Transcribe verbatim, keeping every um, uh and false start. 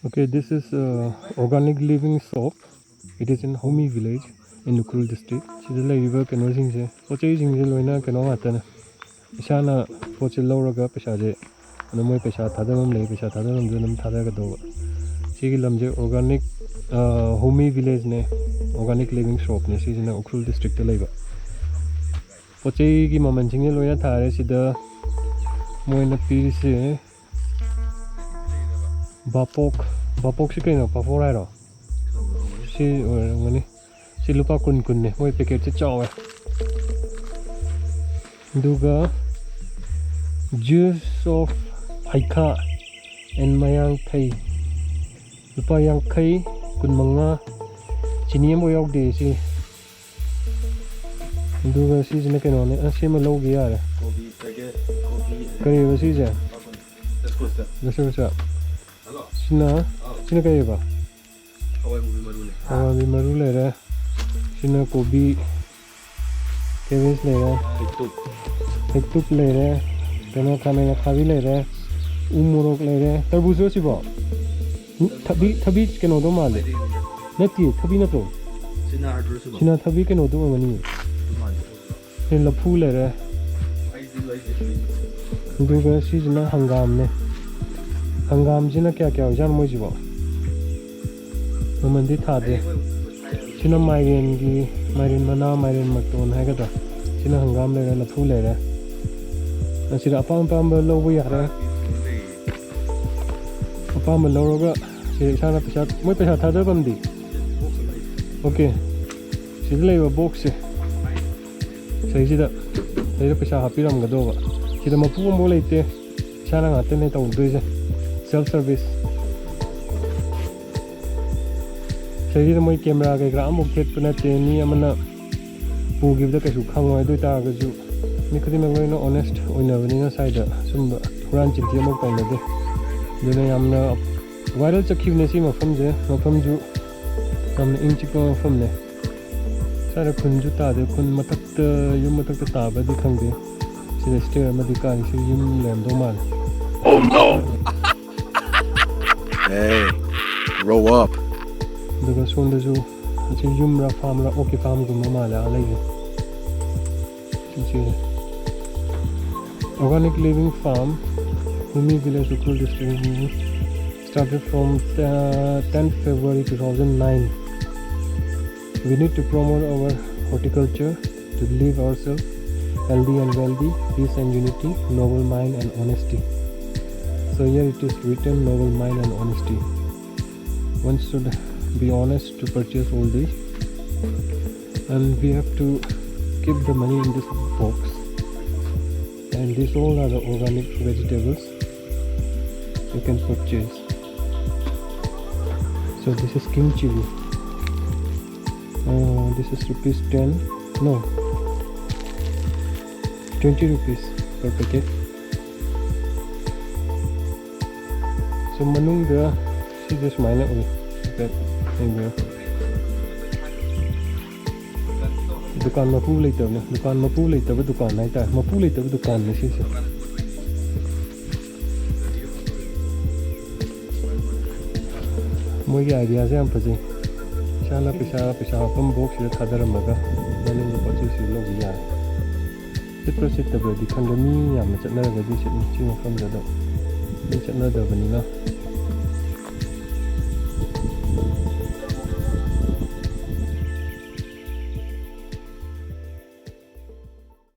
Okay, this is uh, organic living shop. It is in Homi village in Ukhrul district. ꯁꯤꯗ ꯂꯩꯔꯤꯕ ꯀꯩꯅꯣꯁꯤꯡꯁꯦ, ꯄꯣꯠ ꯆꯩꯁꯤꯡꯁꯦ ꯂꯣꯏꯅ ꯀꯩꯅꯣ ꯉꯥꯛꯇꯅꯦ꯫ ꯏꯁꯥꯅ ꯄꯣꯠꯁꯦ ꯂꯧꯔꯒ ꯄꯩꯁꯥꯁꯦ ꯑꯗꯨꯝ ꯃꯣꯏ ꯄꯩꯁꯥ ꯊꯥꯗꯐꯝ ꯂꯩ, ꯄꯩꯁꯥ ꯊꯥꯗꯐꯝꯗꯨ ꯑꯗꯨꯝ ꯊꯥꯗꯒꯗꯧꯕ꯫ ꯁꯤꯒꯤ ꯂꯝꯁꯦ organic, ꯑ, Homi village ꯅꯦ, organic living shop ꯅꯦ꯫ ꯁꯤꯁꯤꯅ ꯎꯈ꯭ꯔꯨꯜ district ꯇ ꯂꯩꯕ꯫ ꯄꯣꯠ ꯆꯩꯒꯤ ꯃꯃꯜꯁꯤꯡꯁꯦ ꯂꯣꯏꯅ ꯊꯥꯔꯦ ꯁꯤꯗ꯫ ꯃꯣꯏꯅ ꯄꯤꯔꯤꯁꯦ ꯕꯥꯄꯣꯛ, ꯕꯥꯄꯣꯛꯁꯤ ꯀꯩꯅꯣ? ꯄꯥꯐꯣꯔ ꯍꯥꯏꯔꯣ? ꯁꯤ ꯑꯣꯏꯔꯝꯒꯅꯤ꯫ ꯁꯤ ꯂꯨꯄꯥ ꯀꯨꯟ ꯀꯨꯟꯅꯦ, ꯃꯣꯏ packet ꯁꯦ ꯆꯥꯎꯋꯦ꯫ ꯑꯗꯨꯒ juice of ꯍꯩꯈꯥ and ꯃꯌꯥꯡꯊꯩ, ꯂꯨꯄꯥ ꯌꯥꯡꯈꯩ, ꯀꯨꯟꯃꯉꯥ, ꯆꯤꯅꯤ ꯑꯃꯐꯥꯎ ꯌꯥꯎꯗꯦ ꯁꯤ꯫ ꯑꯗꯨꯒ ꯁꯤꯁꯤꯅ ꯀꯩꯅꯣꯅꯦ, ꯑꯁ, ꯁꯤꯃ ꯂꯧꯒꯦ ꯌꯥꯔꯦ꯫ ꯀꯣꯕꯤ packet, ꯀꯣꯕꯤ꯫ ꯀꯔꯤꯕ ꯁꯤꯁꯦ? ꯂꯨꯄꯥ ꯀꯨꯟ꯫ ꯂꯨꯄꯥ ꯀꯨꯟ꯫ ꯁꯤꯅ, ꯁꯤꯅ ꯀꯔꯤꯕ? ꯍꯋꯥꯏ ꯃꯨꯕꯤ ꯃꯔꯨꯅꯦ꯫ ꯍꯋꯥꯏ ꯃꯨꯕꯤ ꯃꯔꯨ ꯂꯩꯔꯦ꯫ ꯁꯤꯅ ꯀꯣꯕꯤ, cabbage ꯂꯩꯔꯦ꯫ ꯍꯩꯇꯨꯞ꯫ ꯍꯩꯇꯨꯞ ꯂꯩꯔꯦ꯫ ꯀꯩꯅꯣ, ꯈꯥꯃꯦꯟ ꯑꯈꯥꯕꯤ ꯂꯩꯔꯦ꯫ ꯎ ꯃꯣꯔꯣꯛ ꯂꯩꯔꯦ꯫ ꯇꯔꯕꯨꯖꯔꯣ ꯁꯤꯕꯣ? ꯊꯕꯤ, ꯊꯕꯤ ꯀꯩꯅꯣꯗꯣ ꯃꯥꯜꯂꯦ꯫ ꯅꯠꯇꯦ, ꯊꯕꯤ ꯅꯠꯇ꯭ꯔꯣ? ꯁꯤꯅ ꯍꯥꯏꯗ꯭ꯔꯣ ꯁꯤꯕꯣ? ꯁꯤꯅ ꯊꯕꯤ ꯀꯩꯅꯣꯗꯣ ꯑꯣꯏꯔꯝꯒꯅꯤ꯫ ꯑꯗꯨ ꯃꯥꯜꯂꯦ꯫ ꯁꯤ ꯂꯐꯨ ꯂꯩꯔꯦ꯫ ꯑꯗꯨꯒ ꯁꯤꯁꯤꯅ ꯍꯪꯒꯥꯝꯅꯦ꯫ ꯍꯪꯒꯥꯝꯁꯤꯅ ꯀꯌꯥ ꯀꯌꯥ ꯑꯣꯏꯖꯥꯠꯅꯣ ꯃꯣꯏꯁꯤꯕꯣ? ꯃꯃꯜꯗꯤ ꯊꯥꯗꯦ꯫ ꯁꯤꯅ ꯃꯥꯏꯔꯦꯟꯒꯤ, ꯃꯥꯏꯔꯦꯟ ꯃꯅꯥ, ꯃꯥꯏꯔꯦꯟ ꯃꯇꯣꯟ ꯍꯥꯏꯒꯗ꯭ꯔꯥ? ꯁꯤꯅ ꯍꯪꯒꯥꯝ ꯂꯩꯔꯦ, ꯂꯐꯨ ꯂꯩꯔꯦ꯫ ꯑꯁꯤꯗ ꯑꯄꯥꯝ ꯑꯄꯥꯝꯕ ꯂꯧꯕ ꯌꯥꯔꯦ꯫ ꯑꯄꯥꯝꯕ ꯂꯧꯔꯒ ꯁꯤꯗ ꯏꯁꯥꯅ ꯄꯩꯁꯥ, ꯃꯣꯏ ꯄꯩꯁꯥ ꯊꯥꯗꯐꯝꯗꯤ? Okay꯫ ꯁꯤꯗ ꯂꯩꯕ box ꯁꯦ, ꯁꯤꯗꯩꯁꯤꯗ, ꯁꯤꯗꯩꯗ ꯄꯩꯁꯥ ꯍꯥꯞꯄꯤꯔꯝꯒꯗꯧꯕ꯫ ꯁꯤꯗ ꯃꯄꯨ ꯑꯃꯐꯥꯎ ꯂꯩꯇꯦ, ꯏꯁꯥꯅ ꯉꯥꯛꯇꯅꯦ ꯇꯧꯗꯣꯏꯁꯦ, self service꯫ ꯁꯤꯗꯩꯁꯤꯗ ꯃꯣꯏ camera ꯀꯩꯀꯔꯥ ꯑꯃꯐꯥꯎ ꯊꯦꯠꯄ ꯅꯠꯇꯦ꯫ ꯃꯤ ꯑꯃꯅ ꯄꯨꯈꯤꯕꯗ ꯀꯩꯁꯨ ꯈꯪꯉꯣꯏ꯫ ꯑꯗꯨ ꯑꯣꯏ ꯇꯥꯔꯒꯁꯨ ꯃꯤ ꯈꯨꯗꯤꯡꯃꯛ ꯂꯣꯏꯅ honest ꯑꯣꯏꯅꯕꯅꯤꯅ ꯁ꯭ꯋꯥꯏꯗ ꯁꯨꯝꯕ ꯍꯨꯔꯥꯟ ꯆꯤꯟꯊꯤ ꯑꯃꯐꯥꯎ ꯇꯧꯅꯗꯦ꯫ ꯑꯗꯨꯅ ꯌꯥꯝꯅ viral ꯆꯠꯈꯤꯕꯅꯦ ꯁꯤ ꯃꯐꯝꯁꯦ꯫ ꯃꯐꯝꯁꯨ ꯌꯥꯝꯅ ꯏꯪ ꯆꯤꯛꯄ ꯃꯐꯝꯅꯦ꯫ ꯁ꯭ꯋꯥꯏꯗ ꯈꯨꯟꯁꯨ ꯇꯥꯗꯦ, ꯈꯨꯟ ꯃꯊꯛꯇ, ꯌꯨꯝ ꯃꯊꯛꯇ ꯇꯥꯕ꯭ꯔꯗꯤ ꯈꯪꯗꯦ꯫ ꯁꯤꯗ ꯁ꯭ꯇꯦꯌꯔ ꯑꯃꯗꯤ ꯀꯥꯔꯤ꯫ ꯁꯤ ꯌꯨꯝ ꯂꯩꯔꯝꯗꯧ ꯃꯥꯜꯂꯦ꯫ Hey, grow up. ꯑꯗꯨꯒ ꯁꯣꯝꯗꯁꯨ ꯑꯁꯤ ꯌꯨꯝꯔꯥ ꯐꯥꯝꯔꯥ, ꯑꯣꯛꯀꯤ ꯐꯥꯝꯒꯨꯝꯕ ꯃꯥꯜꯂꯦ ꯑꯥ ꯂꯩꯁꯦ꯫ ꯁꯤꯁꯦ Organic Living Farm, Humi Village, Ukhrul District, started from uh, tenth February two thousand nine. We need to promote our horticulture to live ourselves healthy and wealthy, peace and unity, noble mind and honesty. So here it is written, noble mind and honesty. One should be honest to purchase all this, and we have to keep the money in this box. And these all are the organic vegetables you can purchase. So this is king chili. Uh, this is rupees ten. No, twenty rupees per packet. So ꯃꯅꯨꯡꯗ ꯁꯤꯁꯦ ꯁꯨꯃꯥꯏꯅ ꯎꯏ꯫ ꯍꯥꯏꯐꯦꯠ ꯌꯦꯡꯕꯤꯌꯨ꯫ ꯗꯨꯀꯥꯟ ꯃꯄꯨ ꯂꯩꯇꯕꯅꯦ꯫ ꯗꯨꯀꯥꯟ ꯃꯄꯨ ꯂꯩꯇꯕ ꯗꯨꯀꯥꯟ ꯍꯥꯏꯇꯥꯔꯦ꯫ ꯃꯄꯨ ꯂꯩꯇꯕ ꯗꯨꯀꯥꯟꯅꯦ ꯁꯤꯁꯦ꯫ ꯃꯣꯏꯒꯤ ꯑꯥꯏꯗꯤꯌꯥꯁꯦ ꯌꯥꯝ ꯐꯖꯩ꯫ ꯏꯁꯥꯅ ꯄꯩꯁꯥ ꯄꯩꯁꯥ ꯍꯥꯞꯐꯝ ꯕꯣꯛꯁꯁꯤꯗ ꯊꯥꯗꯔꯝꯃꯒ ꯃꯅꯨꯡꯗ ꯄꯣꯠ ꯆꯩꯁꯤ ꯂꯧꯕ ꯌꯥꯔꯦ꯫ ꯁꯤꯠꯄ꯭ꯔꯥ ꯁꯤꯠꯇꯕ꯭ꯔꯗꯤ ꯈꯪꯗꯦ꯫ ꯃꯤ ꯌꯥꯝꯅ ꯆꯠꯅꯔꯒꯗꯤ ꯁꯤꯠꯅꯤ꯫ ꯁꯤ ꯃꯐꯝꯗ ꯑꯗꯣ ꯃꯤ ꯆꯠꯅꯗꯕꯅꯤꯅ